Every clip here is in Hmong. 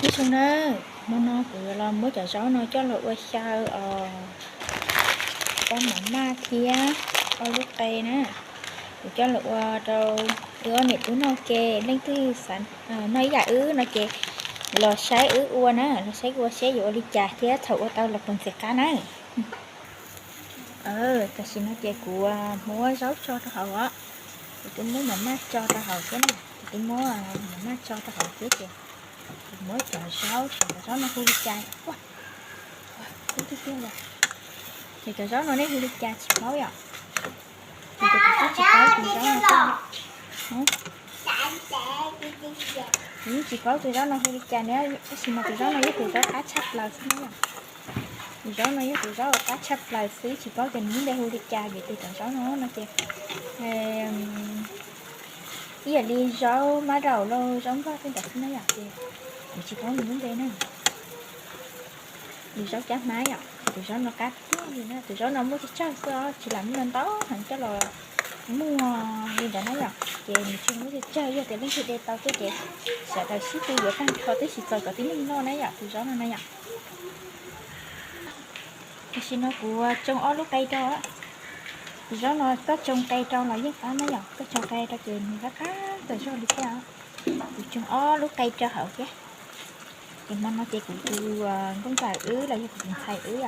Nyob zoo na, hmo no kuv los muab cov zaub no coj los ua xyaw os, ua mam maj thiab ua lub qe na. Kuv coj los ua rau wb ob niam tub noj ke, leej twg xav noj ib yam wb no ces los saib wb ua na, los saib ua seb yuav ua li cas thiab thaum ua tau los puas ntxim qab na. Tam sim no ces kuv muab zaub tso rau hauv os, kuv twb muab mam maj tso rau hauv thiab na, kuv twb muab mam maj tso rau hauv thiab ces kuv muab cov zaub, cov zaub no hu li cas, ces cov zaub no nej hu li cas tsis paub yom? Ces kuv twb tsis paub tus zaub no xwb. Kuv yeej tsis paub tus zaub no hu li cas na, tab sis mas tus zaub no yog tus zaub qab tshaj plaws xwb na yom. Tus zaub no yog tus zaub uas qab tshaj plaws xwb, tsis paub tias nws lub npe hu li cas vim tias cov zaub no no ces ib yam li zaub mab daum los zaub npog tej ntawd xwb na yom, ces kuv tsis paub nws lub npe na. Nws zaub cab hmab yom, tus zaub no qab tiag li na, tus zaub no muaj tsawg tsawg xwb os, tsis lam muaj ntau heev coj los muag li ntawd na yom, ces nws tsis muaj tsawg tsawg, yog tias leej twg de tau thiab ces sawv daws sib tw yuav tag nrho twb tsis txaus kom tib neeg noj na yom, tus zaub no na yom. Tam sim no kuv tsoo ob lub qe rau, tus zaub no koj tsoo qe rau los yeej qab na yom, koj tsoo qe rau ces nws qab qab tas zog li thiab. Kuv tsoo ob lub qe rau hauv thiab. Ces hmo no ces kuv tus nkauj ntxawm wb los yog kuv tus ntxhais wb,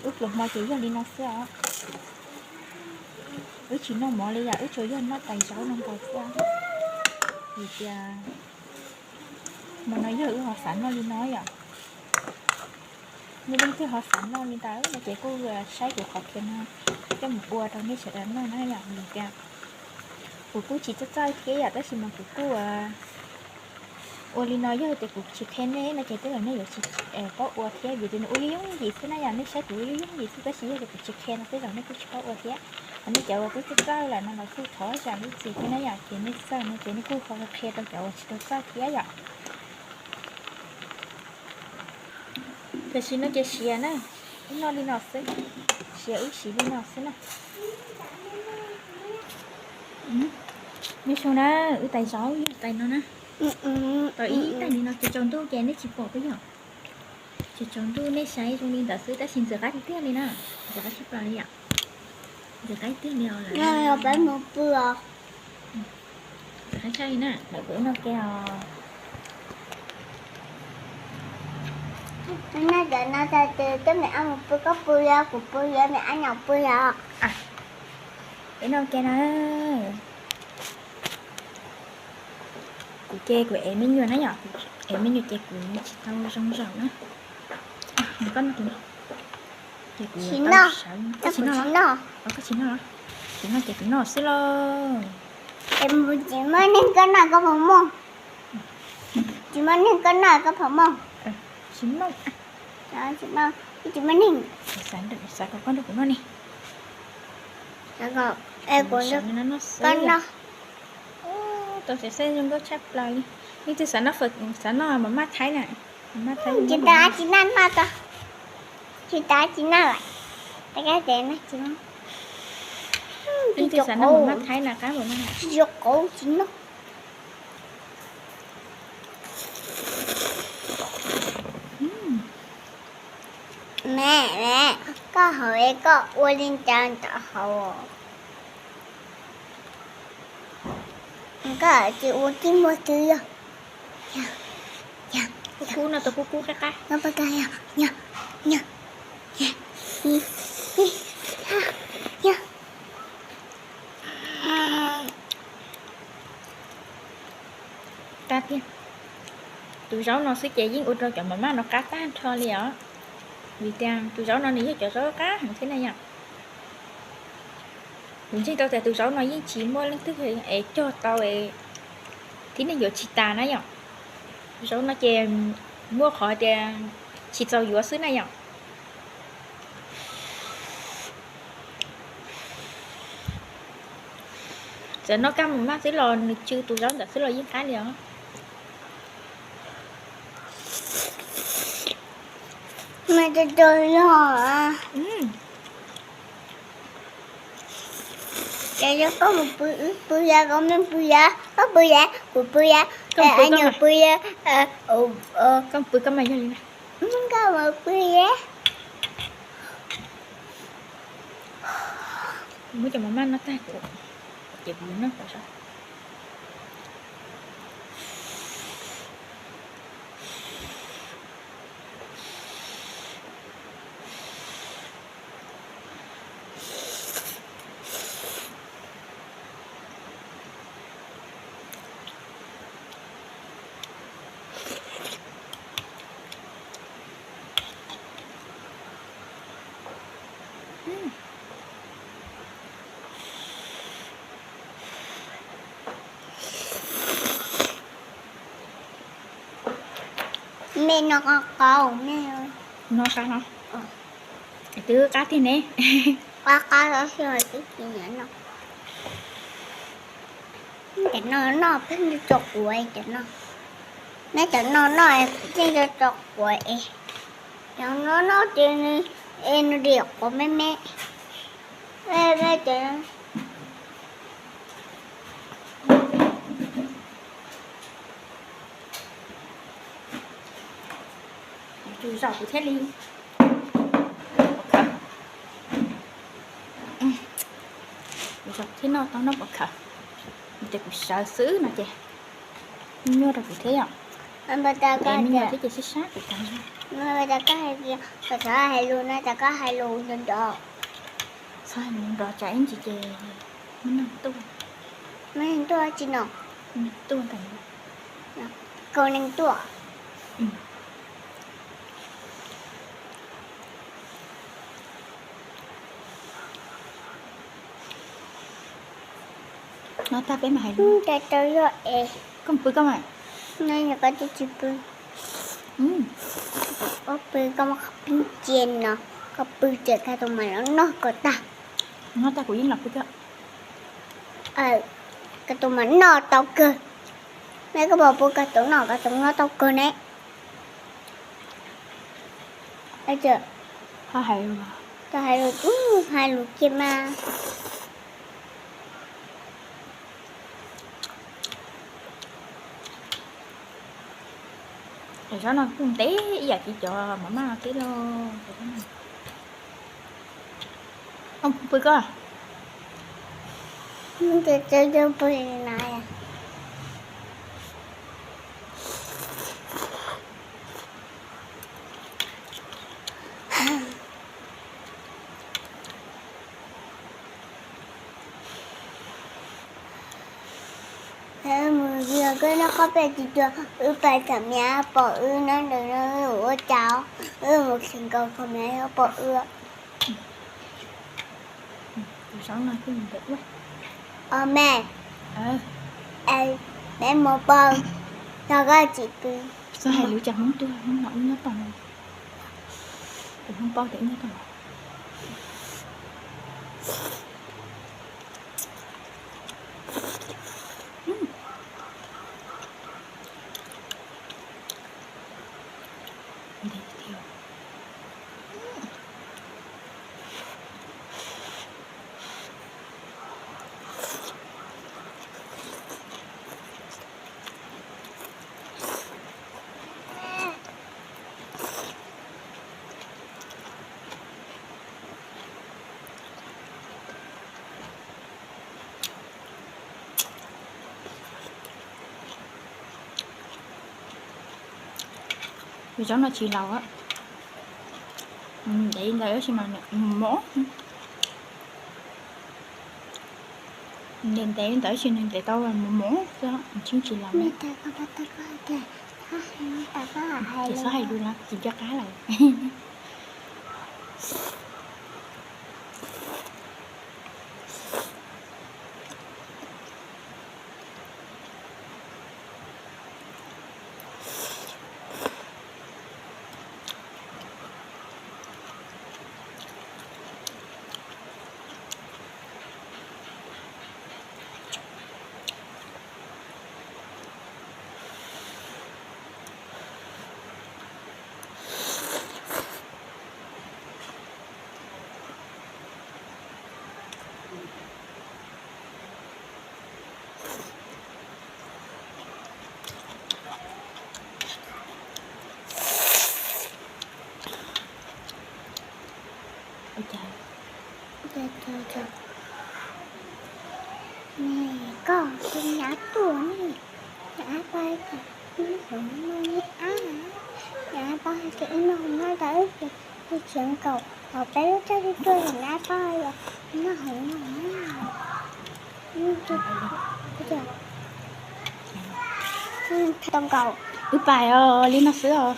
wb pluas hmo ces yog li no xwb os. Wb tsis noj mov li yom, wb tsuas yog noj tais zaub no nkaus xwb. Vim tias hmo no yog wb ho xav noj li no yom. Nej leej twg ho xav noj li ntawd no ces kuj saib kuv qhov kiav no coj mus ua rau nej sawv daws noj na yom. Vim tias kuv kuj tsis txawj txawj thiab yom, tab sis mas kuv kuj ua li no, yog tias kuv tsis qhia nej no ces tej zaum nej yuav tsis paub ua thiab, vim tias nws ua yooj yooj yim xwb na yom. Nej saib kuv ua yooj yooj yim xwb, tab sis yog tias kuv tsis qhia no tej zaum nej kuj tsis paub ua thiab. Ho nej cov uas twb txawj txawj lawm no los kuj thov zam lub txim thiab na yom, ces nej txawj no ces nej kuj ho qhia rau cov uas tsis tau txawj thiab yom. Tam sim no ces siav na, wb noj li no xwb, siav wb siv li no xwb na. Nyob zoo na, wb tais zaub yog tais no na. Tais ib tais li no, tsaus ntuj ces nej tsis pom puas yog? Tsaus ntuj nej saib zoo li ntawd xwb tab sis ntxim qab tiag tiag li na, ntxim qab tshaj plaws li yom. Ntxim qab tiag li os lawm. Peb mus pw os. Ntxim qab tshaj li na, lawm kuv wb noj ke os. Noj cov no tag ces coj niam ab mus pw, koj pw os, kuv pw os, niam ab nyaum pw os. Wb noj ke na. Kuv ces kuv ev me nyuam na yom, ev me nyuam ces kuv tsis tau zoo zaum na. Koj noj tus no. Ces kuv tsis noj, koj tsis noj los? Koj tsis noj los? Tsis noj ces kuv noj xwb lauj. Tsis muaj neeg koj noj koj puas muaj? Tsis muaj neeg koj noj koj puas muaj? Tsis muaj. Tsis muaj neeg. Xav kom koj nrog kuv noj ne. Koj noj. Tau xav xav zoo nkauj tshaj plaws li. Leej twg xav noj, xav noj mam maj Thaib na. Tsis tas tsis noj noj tau. Tsis tas tsis noj lawm. Leej twg xav noj mam maj Thaib na qab npaum no. Tsis zoo qauv tsis noj. Me, me, koj haus es koj ua li cas ntawm haus? Koj tsis ua kib muag twg yog? Kub kub no tau kub kub qab qab. Qab tiag. Tus zaub no xwb ces yeej ua rau cov mam maj no qab tag nrho li os. Vim tias tus zaub no nws yog cov zaub qab heev thiab na yom. Kuv ntseeg tau tias tus zaub no yeej tsis muaj leej twg es cog tau es tib neeg yuav tsis tas na yom. Tus zaub no ces muaj qhov tias tsis txaus yuav xwb na yom. Txawm noj kab mam maj xwb los nws tsw tus zaub ntawd xwb los yeej qab li os. Ces yog koj mus pw, wb pw ya, koj me pw ya, koj pw ya, kuv pw ya, Koj pw koj mas yog li na. Koj mus pw. Muab cov mov maj no tag kuv, ces kuv noj pom saib. Me no qab qab, me no qab no. Twb qab tiag ne. Qab qab los xyov twb tsis nyiam no. Cov no noj pheej tso quav cov no. Neb cov no noj pheej tso quav es. Cov no noj ces nws, es nws dim quav me me. Tus zaum kuv thiaj li, kuv thiaj noj tau noj pom khawv. Ces kuv sawv xwb no ces nyuaj rau kuv thiab yom. Me nyuam thiab ces sib sab kuv tas zog. Txhob hais lus na, tas koj hais lus nrov nrov. Txhob hais lus nrov tsam ib ntsis ces muaj neeg tuaj. Muaj neeg tuaj tsis no? Neeg tuaj ntawm no. Kaus neeg tuaj. No tag peb mam hais lus. Cas tau yog es. Koj mus pw koj mas. No yog koj twb tsis pw. Koj pw koj muab qhov pheeb cia no, koj pw ces koj tus mas los noj kom tag. Noj tag kuv yeej los pw koj. Koj tus mas noj tau kawg. Neb koj puas pub koj tus noj, koj tus noj tau kawg ne. Txhob hais lus, txhob hais lus, hais lus kiag mas. Cov zaub no kuj ntev ib yam li cov mov maj no thiab lauj. Pw koj. Mus yog koj noj qab peb tsis tuag, wb pais tham mias pom wb nyob ntawm no ua cas, wb mus kheev nkaus tham mias pom wb. Os me, me mus pw, txog koj tsis pw. Txhob hais lus tsam Hmoob tuaj, Hmoob no wb nyob tod no. Kuv Hmoob paub tias wb nyob tod no. Zaub no tsis laus, ntev ntawd tab sis mas nws mos. Ntev ntev ntawd tab sis nws ntev tau mos mos xwb, nws tseem tsis laus. Ces txhob hais lus no, tsis nco qab lawm. Koj tus nyab tuaj ne, nyab pog hais tias ib noj hauv no nyab ab, nyab pog hais tias ib noj hauv no rau wb, wb tsis nkaum tau peb lub caij tuaj, nyab pog hais tias ib noj hauv no, tau nkaum. Wb pais os, li no xwb os.